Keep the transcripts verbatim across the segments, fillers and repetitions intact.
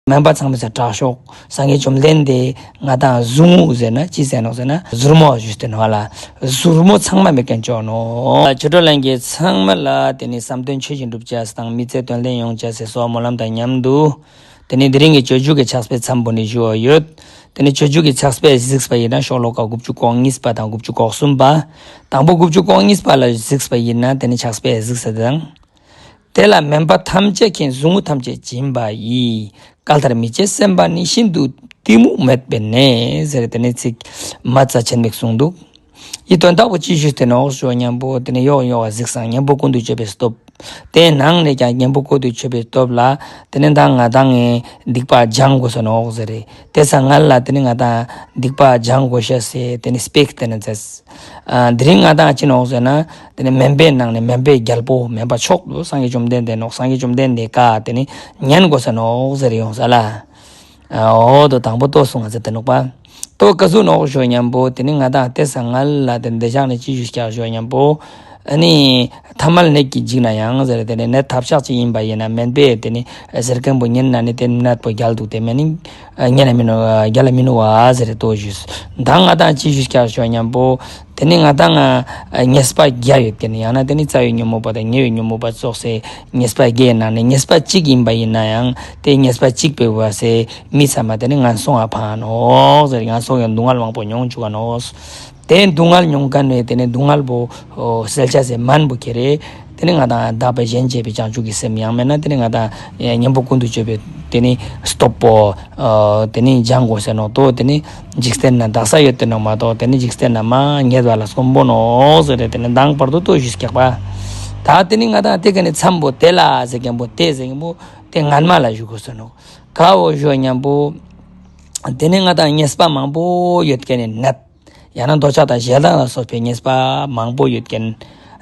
སྨན་པ་ཚང་མའི་སང་དྲག་ཤོས་སངས་རྒྱས་བཅོམ་ལྡན་འདས་ང་དང་ཟུག་རྔུ་ཟེར་ན་ཅི་ཟེར་ནོག་ཟེར་ན་ཟུར་མོ་ཞུས་ཏེ་ནོག་ལ། ཟུར་མོ་ཚང་མ་མེད་མཁན་ཅོ་ནོག། ཆོས་གྲོགས་ལྷན་རྒྱས་ཚང་མ་ལ་དེ་ནི་བསམ་དོན་ཆོས་བཞིན་འགྲུབ་ཅེས་དང་མི་ཚེ་དོན་ལྡན་ཡོང་ཅེས་སི་གསོལ་བ་སྨོན་ལམ་དང་མཉམ་དུ། དེ་ནི་དེ་རིང་གི་སྤྱོད་འཇུག་གི་ཕྱག་དཔེ་མཚམས་པོ་ནི་ཞུ་བ་ཡོད། དེ་ནི་སྤྱོད་འཇུག་གི་ཕྱག་དཔེ་གཟིགས་པ་ཡིན་ན་ཤོ་ལོ་ཀ་དགུ་བཅུ་གོ་གཉིས་པ་དང་དགུ་བཅུ་གོ་གསུམ་པ། དང་པོ་དགུ་བཅུ་གོ་གཉིས་པ་ལ་གཟིགས་པ་ཡིན་ན་དེ་ནི་ཕྱག་དཔེ་གཟིགས་ས་དང་། དེ་ལ་སྨན་པ་ཐམས་ཅད་མཁྱེན། ཟུག་རྔུ་ཐམས་ཅད་སྦྱིན་པ་ཡིས། བསྐལ་མཐར་མི་བྱེད་སེམས་དཔའ་ནི། ཤིན་ཏུ་གཏི་མུག་མེད་པས་ནི་ཟེར་དེ་ནི་ཚིག་མ་རྩ་ཆེན་མོ་གསུངས་འདུག། འི་དོན་དག་པོ་ཅི་ཞུས་ཏེ་ནོག་ཞུ་བ་མཉམ་པོ་དེ་ནི་ཡོག་ཡོག་གཟིགས་སང་གཉེན་པོ་ཀུན་ཏུ་སྤྱོད་པའི་སྟོབས། དེའི་ནང་ནས་ཀྱང་གཉེན་པོ་ཀུན་ཏུ་སྤྱོད་པའི་སྟོབས་ལ་དེ་ནི་ད་ང་དང་ངི་སྡིག་པ་སྦྱང་དགོས་ས་ནོག་ཟེར་རེ། དེ་སང་སྔ་ལ་དེ་ནི་ང་དང་སྡིག་པ་སྦྱང་དགོས་ཤེས་སི་དེ་ནི་སྤེ་ར་དེ་ནི་ཚེས། ཨ་དེ་རིང་ང་དང་ཅི་ནོག་ཟེར་ན། དེ་ནི་སྨན་པའི་ནང་ནས་སྨན་པའི་རྒྱལ་པོ་སྨན་པ་མཆོག་ཏུ་སངས་རྒྱས་བཅོམ་ལྡན་འདས་ནོག། སངས་རྒྱས་བཅོམ་ལྡན་འདས་ཀ་དེ་ནི་ཉན་དགོས་ས་ནོག་ཟེར་ཡོང་ས་ལ། ཨ་འོ་དོ་དང་པོ་ཏོ་གསུངས་ཟེར་ཏེ་ནོག་པ། ཏོ་ཀ་ཟུག་ནོག་ཞུ་མཉམ་པོ་དེ་ནི་ང་དང་དེ་སང་སྔ་ལ་དེ་འདི་ཞག་ནས་ཅི་ཞུས་ཀྱག་ཞུ་མཉམ་པོ། ཨ་ནི་ཐ་མལ་གནས་ཀྱི་འཇིག་ན་ཡང་ཟེར་དེ་ནི་ནད་ཐབས་ཆག་ཅིག་ཡིན་པ་ཡིན་ན་སྨན་པས་དེ་ནི་ཟེར་མཁན་པོ་ཉན་ན་ནི་དེ་ནད་པོ་རྒྱལ་འདུག་དེ་མེད་ནི། ཨ་ཉན་ན་མི་ནུག་རྒྱལ་ལ་མི་ནུག་བ་ཟེར་ཏོ་ཞུས། ད་ང་དང་ཅི་ཞུས་ཀྱག་ཞུ་མཉམ་པོ། དེ་ནི་ང་དང་ཨ་ཉེས་པ་བརྒྱ་ཡོད་ཀྱག་ནི་ཡང་ན་དེ་ནི་རྩ་བའི་ཉོན་མོངས་པ་དང་ཉེ་བའི་ཉོན་མོངས་པ་ཙོགས་སེ་ཉེས་པ་བརྒྱའི་ནང་ནས་ཉེས་པ་གཅིག་ཡིན་པ་ཡིན་ན་ཡང་དེ་ཉེས་པ་གཅིག་པའི་བ་སེ་མི་ཚང་མ་དེ་ནི་ངན་སོང་ང་ཕན་ནོག་ཟེར། ངན་སོང་ཡང་སྡུག་བསྔལ་མང་པོ་མྱོང་བཅུག་ག་ནོག། དེ་སྡུག་བསྔལ་མྱོང་མཁན་བས་དེ་ནི་སྡུག་བསྔལ་པོ་སེལ་ཅེས་སི་སྨན་པོ་ཁྱེར་རེ། དེ་ནི་ང་དང་བདག་པས་གཞན་གཅེས་པའི་བྱང་ཆུབ་ཀྱི་སེམས་ཡང་མེད་ན་དེ་ནི་ང་དང་གཉེན་པོ་ཀུན་ཏུ་སྤྱོད་པའི་དེ་ནི་སྟོབས་པོ་དེ་ནི་སྦྱང་དགོས་ས་ནོག་ཏོ། དེ་ནི་འཇིག་རྟེན་ན་དག་ས་ཡོད་དེ་ནོག་མ་གཏོགས་དེ་ནི་འཇིག་རྟེན་ན་མ་རྙེད་པ་ལ་སོམ་པོ་ནོག་ཟེར་རེ་དེ་ནི་དང་པར་དུ་ཏོ་ཞུས་ཀྱག་པ། ད་དེ་ནི་ང་དང་དེ་ཀ་ནི་མཚམས་པོ་དེ་ལ་ཟེར་མཁན་པོ་དེ་ཟེར་མཁན་པོ་དེ་སྔན་མ་ལ་ཞུ་དགོས་ས་ནོག། ག་བོ་ཞུ་མཉམ་པོ། དེ་ནི་ང་དང་ཉེས་པ་མང་པོ་ཡོད་མཁན་ནི་ནད། ཡང་ན་འདོད་ཆགས་དང་ཞེ་སྡང་ལ་སོགས་པའི་ཉེས་པ་མང་པོ་ཡོད་མཁན།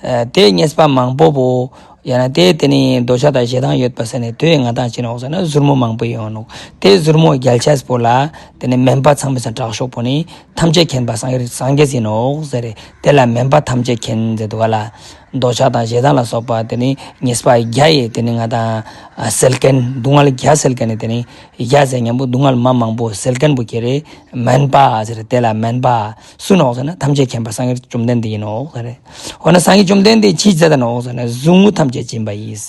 ཨ་དེ་ཉེས་པ་མང་པོ་བོ། ཡང་ན་དེ་དེ་ནི་འདོད་ཆགས་དང་ཞེ་སྡང་ཡོད་པ་ཟེར་ནས་དེ་ང་དང་ཅི་ནོག་ཟེར་ན་ཟུར་མོ་མང་པོ་ཡོང་ནོག། དེ་ཟུར་མོ་རྒྱལ་ཅེས་པོ་ལ་དེ་ནི་སྨན་པ་ཚང་མའི་སང་དྲག་ཤོས་པོ་ནི་ཐམས་ཅད་མཁྱེན་པ་སངས་རྒྱས་སངས་རྒྱས་ཡིན་ནོག་ཟེར་རེ། དེ་ལ་སྨན་པ་ཐམས་ཅད་མཁྱེན་ཟེར་འདུག་ག་ལ། འདོད་ཆགས་དང་ཞེ་སྡང་ལ་སོགས་པ་དེ་ནི་ཉེས་པ་བརྒྱ་ཡི་དེ་ནི་ང་དང་ཨ་སེལ་མཁན་སྡུག་བསྔལ་བརྒྱ་སེལ་མཁན་ནི་དེ་ནི་བརྒྱ་ཟེར་མཉམ་པོ་སྡུག་བསྔལ་མ་མང་པོ་སེལ་མཁན་པོ་ཁྱེར་རེ། སྨན་པ་ཟེར་དེ་ལ་སྨན་པ་སུ་ནོག་ཟེར་ན་ཐམས་ཅད་མཁྱེན་པ་སངས་རྒྱས་བཅོམ་ལྡན་འདས་ཡིན་ནོག་ཟེར་རེ། འོ་ན་སངས་རྒྱས་བཅོམ་ལྡན་འདས་ཅི་མཛད་ད་ནོག་ཟེར་ན་ཟུག་རྔུ་ཐམས་ཅད་སྦྱིན་པ་ཡིས།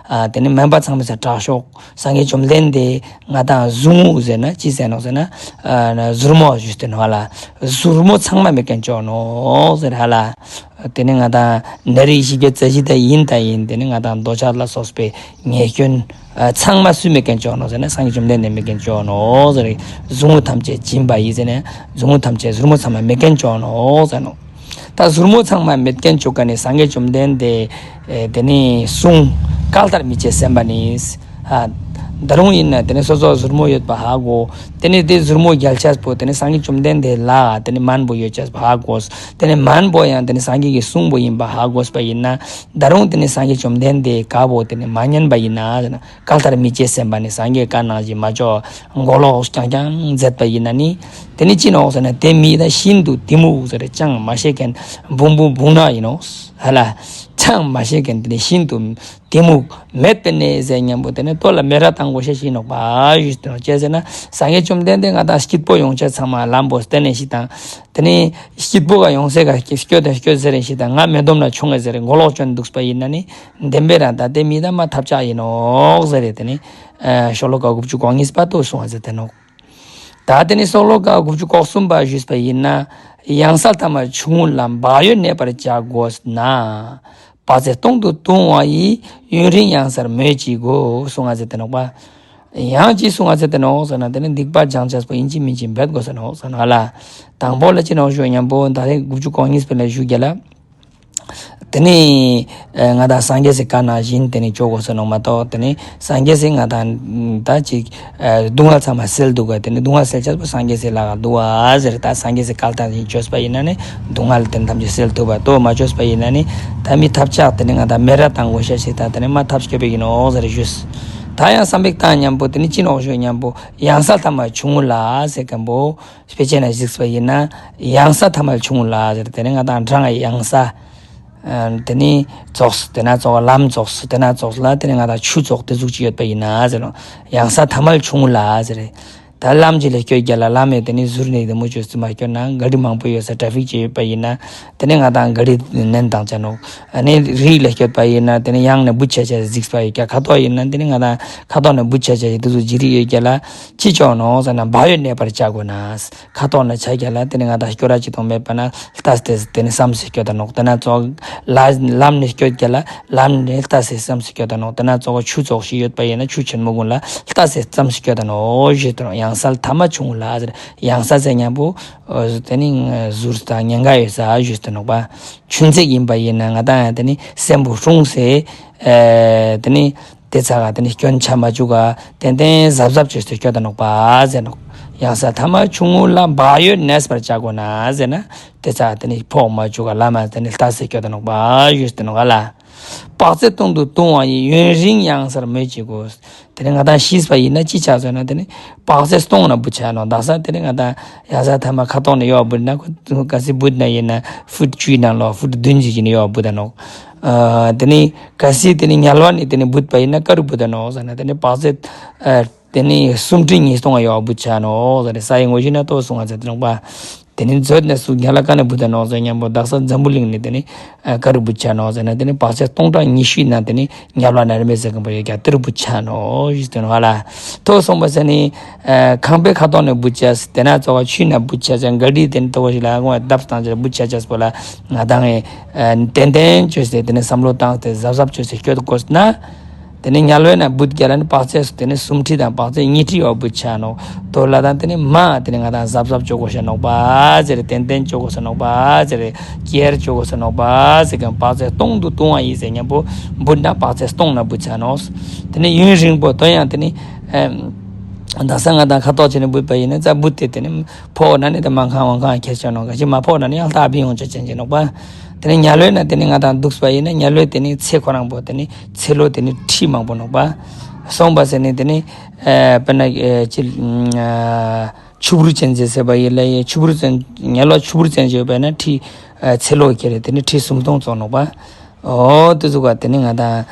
ཨ་དེ་ནི་སྨན་པ་ཚང་མའི་སང་དྲག་ཤོས་སངས་རྒྱས་བཅོམ་ལྡན་འདས་ང་དང་ཟུག་རྔུ་ཟེར་ན་ཅི་ཟེར་ནོག་ཟེར་ན་ཨ་ཟུར་མོ་ཞུས་ཏེ་ནོག་ལ། ཟུར་མོ་ཚང་མ་མེད་མཁན་ཅོ་ནོག་ཟེར་ཧ་ལ། དེ་ནི་ང་དང་ནད་རིགས་བཞི་བརྒྱ་རྩ་བཞི་དང་ཡིན་དང་ཡིན་དེ་ནི་ང་དང་འདོད་ཆགས་ལ་སོགས་པའི་ཉེས་སྐྱོན་ཨ་ཚང་མ་སུས་མེད་མཁན་ཅོ་ནོག་ཟེར་ན་སངས་རྒྱས་བཅོམ་ལྡན་འདས་མེད་མཁན་ཅོ་ནོག་ཟེར། ཟུག་རྔུ་ཐམས་ཅད་སྦྱིན་པ་ཡིས་ཟེར་ན་ཟུག་རྔུ་ཐམས་ཅད་ཟུར་མོ་ཚང་མ་མེད་མཁན་ཅོ་ནོག་ཟེར་ནོག། ད་ཟུར་མོ་ཚང་མ་མེད་མཁན་ཅོ་མཁན་ནི་སངས་རྒྱས་བཅོམ་ལྡན་འདས་ཨེ་དེ་ནི་གསུངས། བསྐལ་མཐར་མི་བྱེད་སེམས་དཔའ་ནི། ཨ་ད་རུང་ཡིན་ན་དེ་ནི་སོ་སོ་ཟུར་མོ་ཡོད་པ་ཧ་གོ། དེ་ནི་དེ་ཟུར་མོ་རྒྱལ་ཅེས་པོ་དེ་ནི་སངས་རྒྱས་བཅོམ་ལྡན་འདས་ལ་དེ་ནི་སྨན་པོ་ཡོད་ཅེས་པོ་ཧ་གོ། དེ་ནི་སྨན་པོ་ཡང་དེ་ནི་སངས་རྒྱས་ཀྱི་གསུང་པོ་ཡིན་པ་ཧ་གོས་པ་ཡིན་ན་ད་རུང་དེ་ནི་སངས་རྒྱས་བཅོམ་ལྡན་འདས་ཀ་བོ་དེ་ནི་མ་ཉན་པ་ཡིན་ན་ཟེར་ན། བསྐལ་མཐར་མི་བྱེད་སེམས་དཔའ་ནི། སངས་རྒྱས་བཀའ་ནང་བཞིན་མ་ཅོ་མགོ་ལོག་རྐྱང་རྐྱང་མཛད་པ་ཡིན་ན་ནི། དེ་ནི་ཅི་ནོག་ཟེར་ན་དེ་མི་ད་ཤིན་ཏུ་གཏི་མུག་ཟེར་ཅང་མ་ཤེས་མཁན་བུང་བུ་བུང་ནག་ཡིན་ནོག་ཧ་ལ། ཅང་མ་ཤེས་མཁན་དེ་ནི་ཤིན་ཏུ་གཏི་མུག་མེད་པས་ནི་ཟེར་མཉམ་པོ་དེ་ནི་ལྟོ་ལ་མེ་ར་བཏང་དགོས་ཤེས་ཤིག་ནོག་པ་ཞུས་ཏེ་ནོག། ཅི་ཟེར་ན་སངས་རྒྱས་བཅོམ་ལྡན་འདས་ང་དང་སྐྱིད་པོ་ཡོང་ཅེས་ཚང་མ་ལམ་པོ་བསྟན་ནས་ཤིག་དང་། དེ་ནི་སྐྱིད་པོ་ག་ཡོང་སའི་ག་སྐྱོད་དང་སྐྱོད་ཟེར་རེ་ཤིག་དང་ང་མེ་དོམ་ལ་ཆུང་ངེ་ཟེར་རེ་མགོ་ལོག་ཅོན་འདུག་པ་ཡིན་ན་ནི། བདེན་པའི་རང་ད་དེ་མི་ད་མ་ཐབས་ཆག་ཡིན་ནོག་ཟེར་རེ་དེ་ནི། ཨ་ཤོ་ལོ་ཀ་དགུ་བཅུ་གོ་གཉིས་པ་ཏོ་གསུངས་ཟེར་ཏེ་ནོག། ད་དེ་ནི་ཤོ་ལོ་ཀ་དགུ་བཅུ་གོ་གསུམ་པ་ཞུས་པ་ཡིན་ན། གཡང་ས་ཐ་མལ་ཆུང་ངུ་ལ་བག་ཡོད་གནས་པར་བྱ་དགོས་ན། བག་ཚད་སྟོང་དུ་ལྟུང་བ་ཡིས། ཡུན་རིང་གཡང་སར་མོས་ཅི་དགོས་གསུངས་ཟེར་ཏེ་ནོག་པ། ཡང་ཅི་གསུངས་ཟེར་ཏེ་ནོག་ཟེར་ན་དེ་ནི་སྡིག་པ་སྦྱང་ཅེས་པོ་ཡིན་ཅི་མིན་ཅི་འབད་དགོས་ས་ནོག་ཟེར་ནོག་ལ། དང་པོ་ལ་ཅི་ནོག་ཞུ་མཉམ་པོ་ད་རེས་དགུ་བཅུ་གོ་གཉིས་པའི་ལ་ཞུ་རྒྱུ་ལ། དེ་ནི་ཨ་ང་དང་སངས་རྒྱས་སི་བཀའ་ནང་བཞིན་དེ་ནི་ཅོ་དགོས་ས་ནོག་མ་གཏོགས་དེ་ནི་སངས་རྒྱས་སི་ང་དང་ད་ཅིག་ཨ་སྡུག་བསྔལ་ཚང་མ་སེལ་འདུག་ག། དེ་ནི་སྡུག་བསྔལ་སེལ་ཅེས་པོ་སངས་རྒྱས་སི་ལག་འདུག་ག་ཟེར། ད་སངས་རྒྱས་སི་བཀའ་ནང་བཞིན་ཅོས་པ་ཡིན་ན་ནི་སྡུག་བསྔལ་དེ་ཐམས་ཅད་སེལ་ཐུབ་པ་ཏོ། མ་ཅོས་པ་ཡིན་ན་ནི་ད་མི་ཐབས་ཆག་དེ་ནི་ང་དང་མེ་ར་བཏང་དགོས་ཤེས་ཤིག་ད་དེ་ནི་མ་ཐབས་སྐྱོ་པོ་ཡིན་ནོག་ཟེར་ཞུས། ད་ཡང་བསམ་པའི་བཏང་མཉམ་པོ་དེ་ནི་ཅི་ནོག་ཞུ་མཉམ་པོ་གཡང་ས་ཐ་མལ་ཆུང་ངུ་ལ་ཟེར་མཁན་པོ། དཔེ་ཆ་ནང་གཟིགས་པ་ཡིན་ན་གཡང་ས་ཐ་མལ་ཆུང་ངུ་ལ་ཟེར་དེ་ནི་ང་དང་འཕྲང་ངི་གཡང་ས། ཨ་དེ་ནི་ཙོགས་དེ་ན་ཙོགས་ལམ་ཙོགས་དེ་ན་ཙོགས་ལ་དེ་ནི་ང་དང་ཆུ་ཙོགས་དེ་ཟུག་ཅིག་ཡོད་པ་ཡིན་ན་ཟེར་ནོག། གཡང་ས་ཐ་མལ་ཆུང་ངུ་ལ་ཟེར། ད་ལམ་ཅིག་ལ་སྐྱོད་རྒྱ་ལ་ལམ་མེ་དེ་ནི་ཟུར་ནེ་དེ་མོ་ཅོས་ཙི་མ་སྐྱོད་ན་ག་རི་མང་པོ་ཡོད་ས་ཊྲ་ཕིག་ཅིག་ཡོད་པ་ཡིན་ན་དེ་ནི་ང་དང་ག་རི་ནན་བཏང་ཆ་ནོག། ཨ་ནི་རི་ལ་སྐྱོད་པ་ཡིན་ན་དེ་ནི་གཡང་ནེ་བུད་ཆ་ཆ་གཟིགས་པ་ཡོད་ཀྱག། ཁ་ཐོག་ཡིན་ན་དེ་ནི་ང་དང་ཁ་ཐོག་ནེ་བུད་ཆ་ཆ་ཡི་དེ་ཚོ་ཅི་རི་ཡོད་རྒྱ་ལ་ཅི་ཅོ་ནོག་ཟེར་ན་བག་ཡོད་གནས་པར་བྱ་དགོས་ན། ཁ་ཐོག་ནེ་ཆ་རྒྱ་ལ་དེ་ནི་ང་དང་སྐྱོ་ར་ཅི་ཐོང་མེད་པ་ན་ལྟས་ཏེ་དེ་ནི་བསམ་སེ་སྐྱོད་ད་ནོག། དེ་ན་ཙོགས་ལ་ལམ་ནེ་སྐྱོད་རྒྱ་ལ་ལམ་ནེ་ལྟས་ཏེ་བསམ་སེ་སྐྱོད་ད་ནོག། དེ་ན་ཙོགས་ཆུ་ཙོགས་ཤིག་ཡོད་པ་ཡིན་ན་ཆུ་ཆེན་མོ་གུན་ལ་ལྟས་ཏེ་བསམ་སེ་སྐྱོད་ད་ནོག་ཞུས་ཏེ་ནོག། གཡང་ས་ཐ་མལ་ཆུང་ངུ་ལ་ཟེར། གཡང་ས་ཟེར་ཉམ་པོ་ཨ་དེ་ནི་ཟུར་དང་ཉེན་ཁ་ཡོད་ས་ཞུས་ཏེ་ནོག་པ། ཆུན་ཚེགས་ཡིན་པ་ཡིན་ན་ང་དང་ཡང་དེ་ནི་སེམས་པོ་ཧྲུང་སེ་ཨ་དེ་ནི་དེ་ཚ་ག་དེ་ནི་སྐྱོན་ཆ་མ་བཅུག་ག་ཏན་ཏན་གཟབ་གཟབ་ཅོས་ཏེ་སྐྱོད་ད་ནོག་པ་ཟེར་ནོག། གཡང་ས་ཐ་མལ་ཆུང་ངུ་ལ་བག་ཡོད་གནས་པར་བྱ་དགོས་ན་ཟེར་ན་དེ་ཚ་དེ་ནི་ཕོག་མ་བཅུག་ག་ལམ་མ་དེ་ནི་ལྟས་ཏེ་སྐྱོད་ད་ནོག་པ་ཞུས་ཏེ་ནོག་ག་ལ། དཔག་ཚད་སྟོང་དུ་ལྟུང་བ་ཡི། ཡུན་རིང་གཡང་སར་སྨོས་ཅི་དགོས། དེ་ནི་ང་དང་ཤི་བ་ཡིན་ན་ཅི་ཆ་ཟེར་ན་དེ་ནི་དཔག་ཚད་སྟོང་ན་བུད་ཆ་ནོག། དག་ས་དེ་ནི་ང་དང་གཡང་ས་ཐ་མལ་ཁ་ཐོག་ནེ་ཡོག་བུད་ན་ཁོ་གལ་སྲིད་བུད་ན་ཡིན་ན་ཕུཊ་བཅུའི་ནང་ལོགས་ཕུཊ་བདུན་ཅིག་ཅིག་ནེ་ཡོག་བུད་ད་ནོག། ཨ་དེ་ནི་གལ་སྲིད་དེ་ནི་དམྱལ་བ་ནེ་དེ་ནི་བུད་པ་ཡིན་ན་ག་རུ་བུད་ད་ནོག་ཟེར་ན་དེ་ནི་དཔག་ཚད་ཨ་དེ་ནི་སུམ་ཁྲི་ཉིས་སྟོང་ཡོག་བུད་ཆ་ནོག་ཟེར་ཏེ་ས་ཡི་ངོ་ཤེས་ན་ལྟོས་སོང་ང་ཟེར་ཏེ་ནོག་པ། དེ་ནི་མཛོད་ནེ་སུ་དམྱལ་བ་ག་ནེ་བུད་ད་ནོག་ཟེར་ཉམ་པོ་དག་ས་འཛམ་བུ་གླིང་ནེ་དེ་ནི་ཨ་ག་རུ་བུད་ཆ་ནོག་ཟེར་ན་དེ་ནི་དཔག་ཚད་སྟོང་ཕྲག་ཉི་ཤུའི་ནང་དེ་ནི་དམྱལ་བ་ནེ་རེ་མེ་ཟེར་མཁན་པོ་ཡོད་ཀྱག། དེ་རུ་བུད་ཆ་ནོག་ཞུས་ཏེ་ནོག་ཧ་ལ། ལྟོས་སོང་པ་ཟེར་ནི་ཨ་ཁང་པའི་ཁ་ཐོག་ནེ་བུད་ཆ་དེ་ན་ཙོགས་ཆུའི་ནང་བུད་ཆ་ཆ་ག་རི་དེ་ནི་ལྟོས་ཤིག་ལ་ངོ་བརྡབ་བཏང་ཆ་བུད་ཆ་ཆ་པོ་ལ་ང་དང་ཨེ་ཏན་ཏན་ཅོས་ཏེ་དེ་ནི་བསམ་བློ་བཏང་སྟེ་གཟབ་གཟབ་ཅོས་ཏེ་སྐྱོད་དགོས་ན། དེ་ནི་དམྱལ་བའི་ནང་བུད་རྒྱ་ལ་ནི་དཔག་ཚད་དེ་ནི་སུམ་ཁྲི་དང་དཔག་ཚད་ཉི་ཁྲི་ཡོག་བུད་ཆ་ནོག། ལྟོས་ལ་དང་དེ་ནི་མ་དེ་ནི་ང་དང་གཟབ་གཟབ་ཅོ་དགོས་ཤ་ནོག་པ་ཟེར། ཏན་ཏན་ཅོ་དགོས་ཤ་ནོག་པ་ཟེར། ཀེར་ཅོ་དགོས་ཤ་ནོག་པ་ཟེར་མཁན། དཔག་ཚད་སྟོང་དུ་ལྟུང་བ་ཡི་ཟེར་ཉམ་པོ་བུད་ན་དཔག་ཚད་སྟོང་ན་བུད་ཆ་ནོག། དེ་ནི་ཡུན་རིང་པོ་དོན་ཡང་དེ་ནི་ཨེ་དག་ས་ང་དང་ཁ་ཐོག་ཅིག་ནེ་བུད་པ་ཡིན་ན་ཙ་བུད་དེ་དེ་ནི་ཕོག་ན་ནི་དེ་མ་ཁང་བང་ཁང་ཁྱེར་ཆ་ནོག། ག་ཅི་མ་ཕོག་ན་ནི་ཡང་ལྟ་བི་ཡོང་ཆ་ཅན་ཅིག་ནོག་པ། དེ་ནི་དམྱལ་བའི་ནང་དེ་ནི་ང་དང་འདུག་པ་ཡིན་ན་དམྱལ་བའི་དེ་ནི་ཚེ་ཁོ་རང་པོ་དེ་ནི་ཚེ་ལོ་དེ་ནི་ཁྲི་མང་པོ་ནོག་པ། སོང་པ་ཟེར་ནི་དེ་ནི་ཨ་དཔེར་ན་ཨེ་ཅི་ཨ་ཆུ་བུར་ཅན་ཟེར་ཟེར་བ་ཡིན་ལ་ཡེ་ཆུ་བུར་ཅན་དམྱལ་བ་ཆུ་བུར་ཅན་ཟེར་བ་ཡིན་ན་ཁྲི་ཨ་ཚེ་ལོ་ཁྱེར་རེ་དེ་ནི་ཁྲི་སུམ་སྟོང་ཙོགས་ནོག་པ། འོ་དེ་ཟུག་ག་དེ་ནི་ང་དང་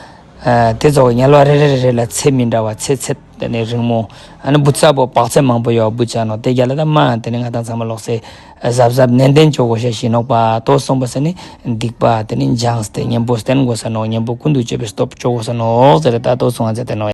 ཨ་དེ་ཙོགས་དམྱལ་བ་རེ་རེ་རེ་རེ་ལ་ཚེ་མི་འདྲ་བ་ཚེ་ཚད་དེ་ནི་རིང་མོ། ཨ་ནི་བུད་ས་པོ་དཔག་ཚད་མང་པོ་ཡོག་བུད་ཆ་ནོག། དེ་རྒྱ་ལ་དང་མ་དེ་ནི་ང་དང་ཚང་མ་ལོག་སེ་གཟབ་གཟབ་ནན་ཏན་ཅོ་དགོས་ཤ་ཞིག་ནོག་པ། ལྟོས་སོང་པ་ཟེར་ནི་སྡིག་པ་དེ་ནི་སྦྱངས་ཏེ་གཉེན་པོ་བསྟེན་དགོས་ས་ནོག། གཉེན་པོ་ཀུན་ཏུ་སྤྱོད་པའི་སྟོབས་ཅོ་དགོས་ས་ནོག་ཟེར་ཏེ་ད་ལྟོས་སོང་ང་ཟེར་ཏེ་ནོག།